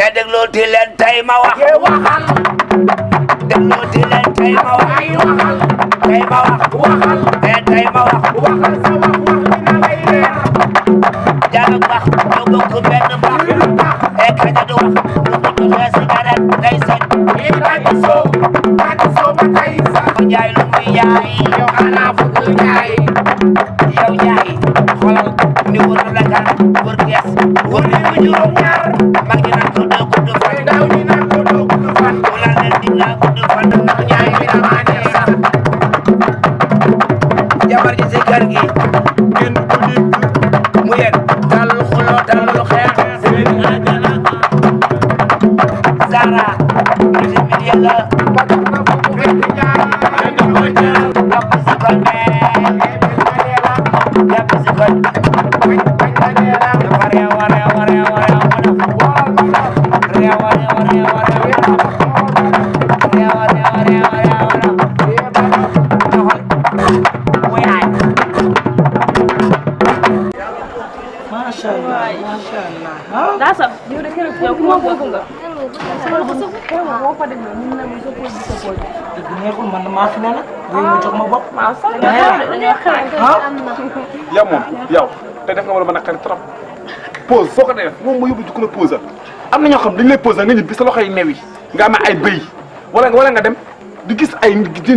te déglooti leen tey ma wax. déglooti leen tey ma wax. tey ma wax. tey ma wax. Diallo wax ñu bokk benn baax. kaña du wax lu mu joxe cigarette day set. ko jaay lu muy jaay. yow xanaa fukk jaay. yow jaay xoolal ni wër la kan wër gees wër ni mu juróom ñaar. mag ñi naan ko doo gudd fan. ndaw ñi naan ko doo gudd fan. mu naan leen dig naa gudd fan. ndax ñaay bi damaa neex sax. jabar ji si kër gi. kenn du ko dégg. mu yéen talul xuloo talul xeex. Zara. monsieur Midié la. jàpp si kon bee. jàpp si kon. dafa réew a réew a réew a réew a def. réew a réew a réew a réew a def. réew a réew a réew a réew a def. doxal. mu yaay. macha allah macha allah. daa sax yow de keroog yow ku ma bëgg nga. boo fa demee mun na mos a ko gis sa bopp. dëgg neexul man maa fi ne nag. yow mu jox ma bopp. waaw sax dañoo xew. yow moom yow te def nga ma la mën a xari trop pause soo ko def moom ma yóbbu ci ku la pause am na ñoo xam dañu lay pause nga ñibbi sa loxo yi new yi nga amee ay bëy wala nga dem di gis ay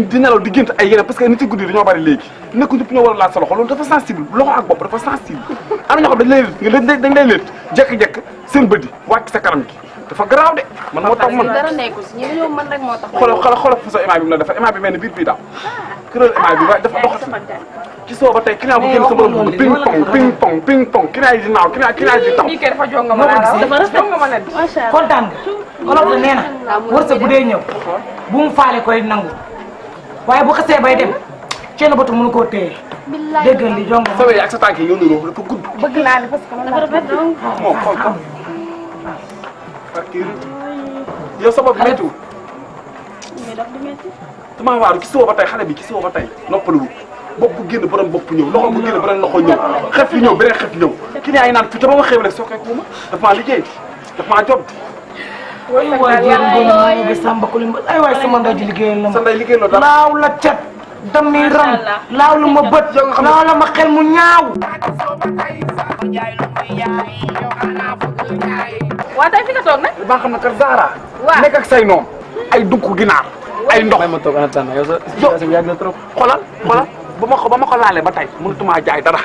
di nelaw di gént ay yeneen parce que nit yi guddi dañoo bari léegi nekku ñëpp ñoo war a laal sa loxo loolu dafa sensible loxo ak bopp dafa sensible am na ñoo xam dañ lay léet jekk-jekk seen bët yi wàcc sa kanam gi dafa garaaw de man moo tax man dara nekkul si ñi dañoo mën rek moo tax. xoolal fa sa imaam bi mu la defar imaam bi mel ni biir bii daaw këral imaam bi dafa doxati ci soo ba tey client bu génn sa borom dugg ping pong client yi di naaw client yi di taw kii kay dafa jonga ma la kontaan nga olof la nee na wërsëg bu dee ñëw bu mu faale koy nangu waaye bu xasee bay dem ceen batu mënu koo téye déggal li jonga sa wéy ak sa tànk yi ñoo niroo dafa gudd bëgg naa ne parce que dafa rafet donc. moom xool ko ak kii yow sa bopp méttiwul mais daf di métti. damaa waaru ci soo ba tey xale bi ci soo ba tey noppaluwul bopp bu génn borom bopp ñëw loxo bu génn borom loxo ñëw xef yi ñëw beneen xef yi ñëw client yi naan fi te ba ma xew rek soo koy kuuma daf maa liggéey daf maa job waay jéem gën bi samba ko lim ay waay sama ndaw ji liggéeyal la sa ndey liggéey loo dara laaw la cat dami ram laaw lu ma bët laaw la ma xel mu ñaaw ko jaay lu muy jaay. yow xanaa fukk jaay. waa tey fi nga toog nag. ba xam ne kat Zara waaw nekk ak say noom ay dunk ginaar ay ndox ma toog en attendant yow sa situation bi yàgg na trop. xoolal ba ma ko laalee ba tey mënutuma jaay dara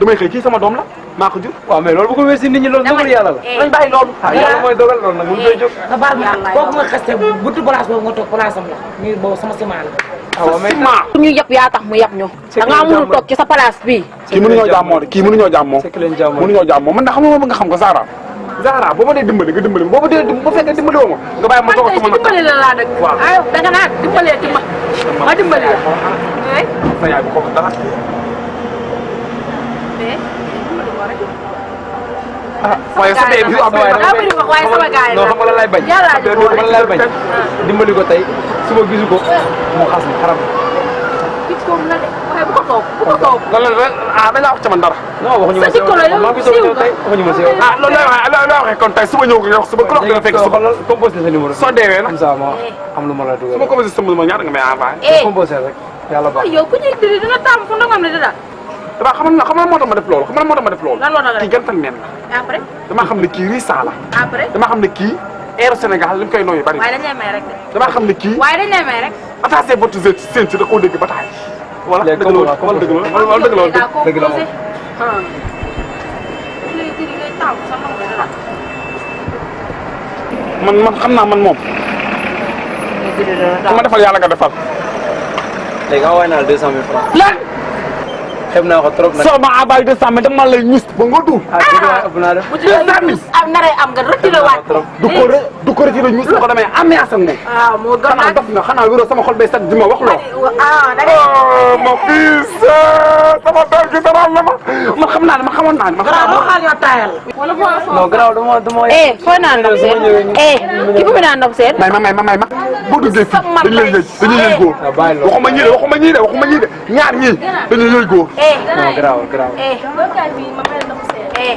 damay xëy kii sama doom la maa ko jur waaw mais loolu bu ko wér si nit ñi loolu dogal yàlla la. dañ bàyyi loolu ah yàlla mooy dogal loolu nag mënu koy jóg. nga baal ma kooku nga xaste buntu place boobu nga toog place am la nii boobu sama ciment la waaw mais ñu yab yaa tax mu yab ñu. da ngaa mënul toog ci sa place bii. kii mënuñoo jàmmoo de kii mënuñoo jàmmoo c'est que leen jàmmoo mënuñoo jàmmoo man da xam nga ma bëgg nga xam ko Zara boo ma dee dimbali nga dimbali boo ma dee bu fekkee dimbali woo ma nga bàyyi ma toog sama nag dimbali la laa dëgg. waaw aywa danga naa dimbalee ci ma dimbali la. sa yaay bu ko dara ah waaye sa bee bi am waaye sama gars yi non xam nga lan lay bañ. yàlla xam nga lan lay bañ. dimbali ko tey suba gisu ko mu xas ma xaram. waaye bu ko toog bu ko toog. lan la ah dañ laa wax ci man dara non waxuñu ma sa jikko la yow maa ngi soog a ñëw tey waxuñu ma si yow. ah loolu lay waxee kon tey suba ñëw nga wax suba ku la wax dina fekk suba composé sa numéro. soo deewee nag comme ça ma am lu ma la dugal. su ma composé sama numéro ñaata nga may envoyé composé rek yàlla baax. yow ku ñuy diri dina tàmm fu ndongam ne dara. damaa xamal moo tax ma def loolu xamal moo tax ma def loolu lan moo tax nga def kii jantal neen la après damaa xam ne kii risa la après. damaa xam ne kii air Sénégal li mu koy nooyu bari waaye dañ lay may rek de. damaa xam ne kii waaye dañ lay may rek. attaché votre seen si da koo dégg ba taay wala léegi dëgg la wala dëgg la wala dëgg la wala dëgg la moom. léegi diri ngay tàmm sa ndongam ne dara. man xam naa man moom ku ma defal yàlla nga defal léegi envoyé naa la 200 000 francs. lan xeeb naa ko trop nag. soo ma envoyé 200 000 dama lay ñus ba nga duur ah dëgg la ëpp naa def. bu ci am naree am nga retiré waat ko. du ko retiré ñus ma ko damay ambiance ak moom waaw moo gën xanaa dof nga xanaa wéroo sama xol bay set di ma wax loo da ngay. mon fils sama doom gi daral na ma man xam naa ne man xamoon naa ne man garaaw boo xaar ñoo taayal wala boisson. non garaaw dama. fooy naan ndox seen. ki fu mu naan ndox seen. may ma boo duggee fii dañu lay yëy dañuy yëy góor waaw bàyyi loolu. waxuma ñii de ñaar ñii dañuy yëy góor non garaaw garaaw.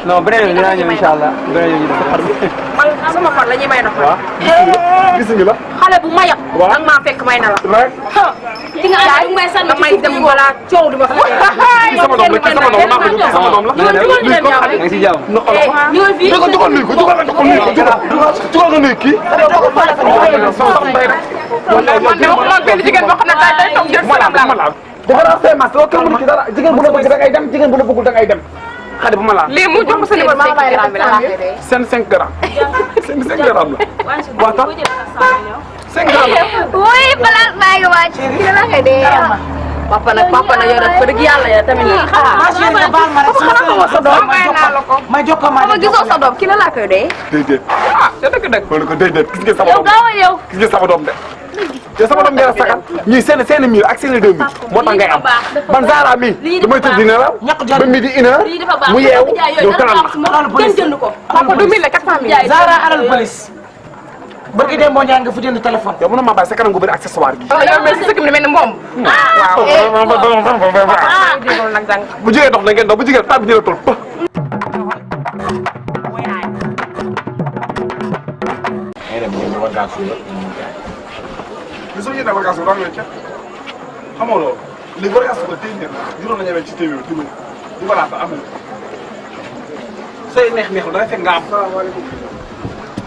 non beneen yoon dinaa ñëw incha allah beneen yoon ñu def xar bi. man sama far la ñuy may dox. waaw gis nga la. xale bu mayab. waaw nag maa fekk may na la. rek. ki nga yaay may sànni ci suuf dem balaa coow di ma fa. kii sama doom la kii sama doom maa ko jóg sama doom la. yaa ngi si jàmm. ñëwal fii ko dugal nuyu ko dugal nga nuyu ko dugal nga nuyu kii. man benn jigéen boo xam ne day toog jël salaam la. dafa naa fee mas loolu kenn mënu ci dara jigéen bu la bëgg da ngay dem jigéen bu la bëggul da ngay dem xale bu ma laal. lii mu jox ko sa numéro 5 grammes bi la seen 5 grammes. seen 5 grammes la. waaw tax 5 grammes la. oui balaa maa ngi wàcc kii la koy dee. papa nag yow nag fa dëgg yàlla ya tamit nag. ma chérie nga baal ma rek sa doom ma jox ko ma ma gisoo sa doom kii la laa koy dee. déedéet. ah c'est dëgg dëgg. ma ne ko déedéet gis nga sama yow doom gaaw a yow. gis nga sama doom de. te sama doom ngeen a sagal ñii seen mille ak seen 2000 moo tax ngay am man Zara mi damay tëdd dina la ba midi une heure mu yeewu yow kanam la. kenn jënd ko. papa 2000 la 400000. Zara alal police bëgg dem boo ñaan nga fu jënd téléphone. yow mën na maa bàyyi sa kanam gu bëri accessoire gi. yow mel si sëkk mi mel ni moom. bu jigéen dox na ngeen dox bu jigéen taal bi dina toll pa. gisoo yéen a bagage bi daal di xamoo loolu léegi war a gas ko téeméer juróom la ñëwee ci téeméer du ma laata am na say neex-neex la dafay fekk nga am. salaamaaleykum.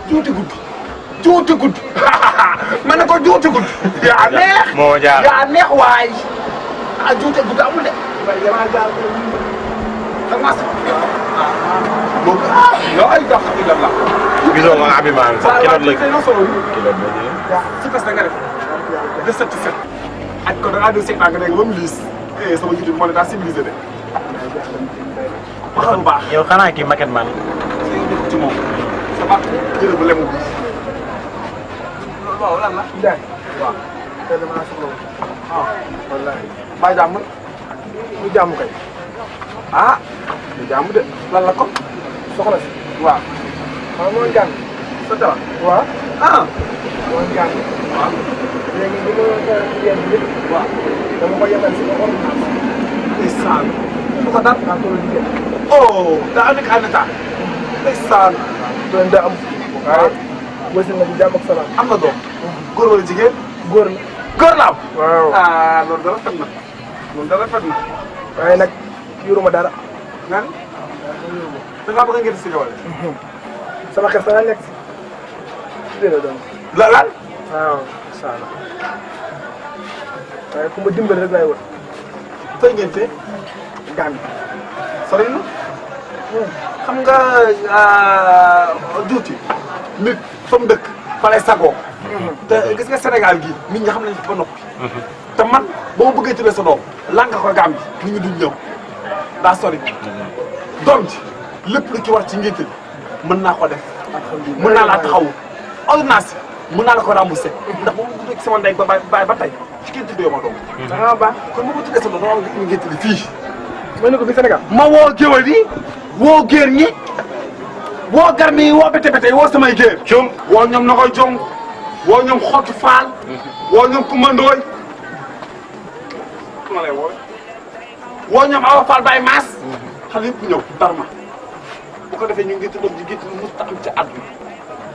juuti guddi juuti guddi ma ne ko juuti guddi. yaa neex moo jaar yaa neex waay ah juuti guddi amul de. waaye damaa jaar xam nga moom yow ay jox ko la. gisoo nga abi maan sax kilo la kilo si fes na nga def de 7 ak ko da ngaa doon seetaan nga dégg ba mu liis sama jiitu bi moo ne daa civilisé de waxal bu baax yow xanaa kii maquette man ci moom sa baax jërë bu lemu bi waaw lan la Ndiaye waaw tey dama soxla waaw wallaahi baa jàmm mu jàmm kay ah mu jàmm de lan la ko soxla si waaw waaw moo jàng sa dara waaw ah moo jàng waaw léegi li ma jigéen bi waaw dama ko yemal si ba ordonnance ndeysaan lu ko dal daa toll jigéen oh daa nekk en état ndeysaan doon daa am waaye wësi nga ci jàmm ak salaam am na doom góor wala jigéen góor la góor la am waaw ah loolu dara fet na loolu dara fet na waaye nag yoruma dara nga ne da ngaa bëgg a ngeen si nga wala sama xel sa nekk si dina doon la lan waaw incha allah waaye ku ma dimbali rek laay wër fay ngeen te Gambie sori na xam nga juuti nit fa mu dëkk fa lay sagoo te gis nga Sénégal gii nit ñi xam nañ ba noppi te man ba ma bëggee tuddee sa doom lan nga ko Gambie nit ñi duñ ñëw daa sori doom ji lépp lu ci war ci ngénte bi mën naa ko def mën naa laa taxawu ordonnance mën naa la ko remboursé ndax ba ma tuddee sama ndey ba tey ci kenn tuddee ma doom danga baax kon ma tuddee sa doom dama nga indi ngénte bi fii mën na ko fi Sénégal ma woo géwël yi woo géer ñi woo garmi yi woo bete bete woo samay géer cum woo ñoom na koy jong woo ñoom xottu faal woo ñoom kumandooy ma lay woo ñoom awa faal bay maas xale yëpp ñëw darma bu ko defee ñu ngi doom ji gétt lu mos ta am ci àdduna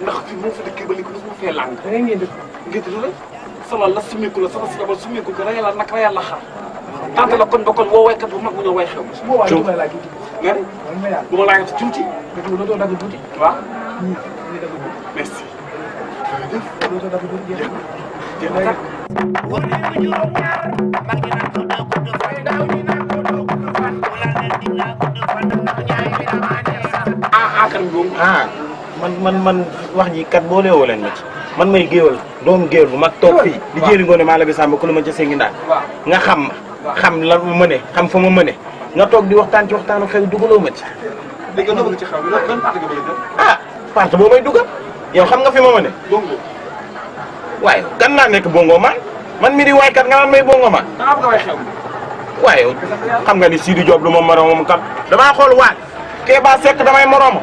ndax fi mu fa dëkkee ba léegi mos ma fee làng da ngeen def gétt lu rek solal la sumeeku la sama si dabal sumeeku ko rayal la nag rayal la xar tante la kon ba kon woo waykat bu mag bu ñëw way xew cum nga ne bu ma laajati tuuti waaw merci man wax ji kat boo leewoo leen ma ci man may géewal doomu géewal bu mag toog fii di jéeri ngoone maa la bi sàmm ku lu ma ca sengi ndaay nga xam ma xam la ma mëne xam fa ma mëne nga toog di waxtaan ci waxtaanu xew dugaloo ma ci léegi nga bëgg ci xew bi lan parti nga bëgg def ah parti boo may dugal yow xam nga fi ma mëne bongo waaye kan laa nekk bongo man mi di waaykat nga naan may bongo man da nga bëgg a way xew waaye xam nga ni Sidi Diop lu ma moroomam kat damaa xool waat Kéba Seck damay moroomam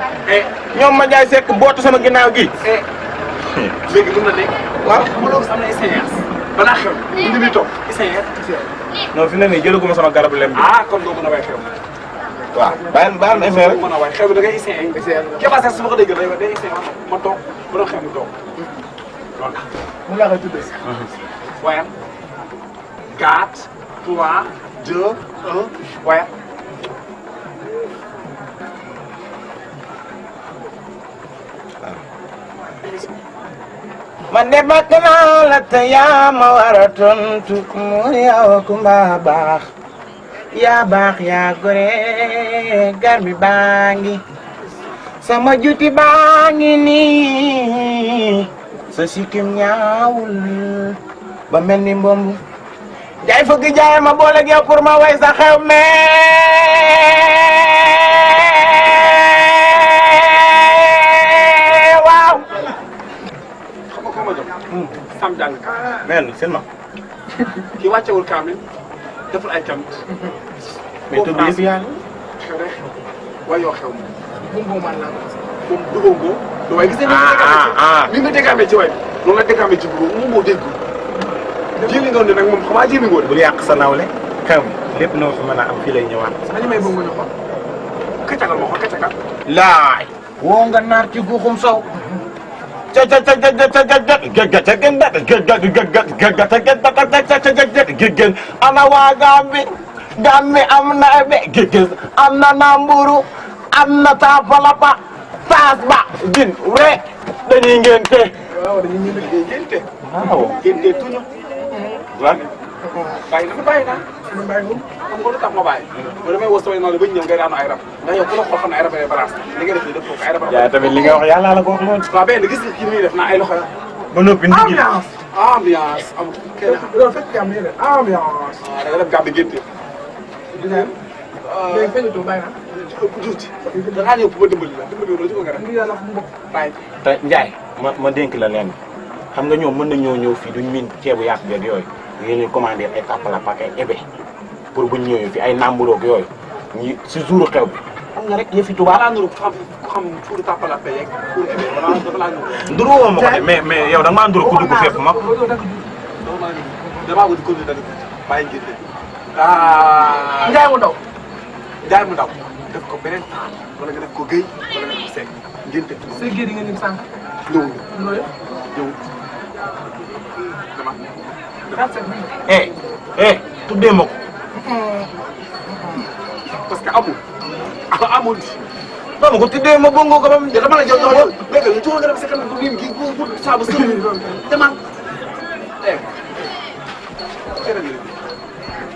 ñoom ma jaay Seck bootu sama ginnaaw gi léegi mën na nekk waaw xam nga loolu am na essayance balaa xew indi ni toog essayance non fi ne nii jëlaguma sama garabu lem bi ah kon doo mën a way xew waaw baal ma essayé rek. mën a waay xew bi da ngay essayé. Kéba Seck su ma ko déggee day essayé ma toog ba doon xew mi toog loolu la. mu laa koy tuddee. waaye 4 3 2 1 waaye. man de bakk naa la te yaa ma war a tontu mu yow kumba baax yaa baax yaa gore gar bi baa ngi sama juti baa ngi nii sa sikkim ñaawul ba mel ni mbomb jaay fëgg jaay ma boole ak yow pour ma way sa xew Sam jàng men seen ma kii wàccewul kaamil deful ay cant. mais tëdd yëpp yaa xew rek waaye yoo xew moom dugóom ko do waaye gis nga ni nga déggaamee ci way noonu la déggaamee ci bugóom moom moo dégg jëli ngoon ne nag moom xamaa jëli ngoon bul yàq sa nawle xew mi lépp noo fi mën a am fii lay ñëwaat sañu may bëgg ñu xool kaccagal ma xool kaccagal laay woo nga naar ci guuxum sow ana waa Gàmbi am na ebe géej am na Namburu am na Tapalapa taas ba din re dañuy ngénte waaw dañuy ngénte waaw ngénte tuñu lan bàyyi na bàyyi naa ma bàyyi moom xam nga lu tax ma bàyyi ba damay woo samay noonu ba ñu ñëw ngay daanu ay rab ndax yow ku la xool xam ne ay rab ay baraas li nga def ni def ko ay rab yaa tamit li nga wax yàlla la ko wax noonu waaw benn gis nga kii muy def naa ay loxo ba noppi ndigil ambiance am kenn loolu fekk am ni ambiance da nga def gàmbi génte léegi feeñ tu bàyyi na tuuti da ngaa ñëw pour ma dimbali la ci ko nga def bàyyi te Ndiaye ma dénk la leen xam nga ñoom mën nañoo ñëw fii duñ miin ceebu yàpp beeg yooyu ngeen ñu commandé ay Tapalapa ak ay ebe pour buñ ñëwee fi ay namburoog yooyu ñi si jouru xew bi xam nga rek yëfi tubaab balaa nuru ku xam fuuru Tapalapa yeeg fuuru ebe dafa laa nuru nduru woo ma ko de mais yow da nga maa nduru ku dugg fépp ma damaa bëgg ko dal bàyyi ngénte Njaay mu ndaw. Njaay mu ndaw def ko beneen temps wala nga def ko Guèye wala nga def ko Seck ngénte Sëñ Guèye di nga lim sànq. ñëwuñu loolu ñëw dama tuddee ma ko parce que amul amul doo ma ko tuddee ma bongo ko ba mu dama la jox jox dégg nga jox nga dem sa kanam ko lim gi bu saabu sëñ demal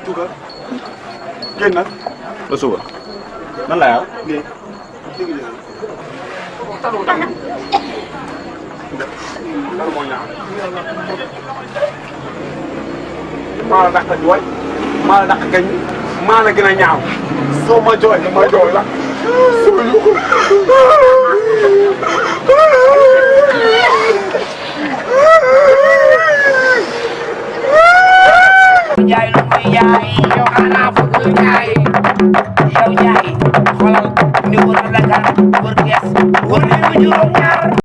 tugal génnal ba suba nan la yaa léegi léegi talu moo ñaaw maa la dàq jooy maa la dàq gañ maa la gën a ñaaw soo ma jooy ma jooy la soo yuuxu jaay lu muy jaay yow xanaa fukk jaay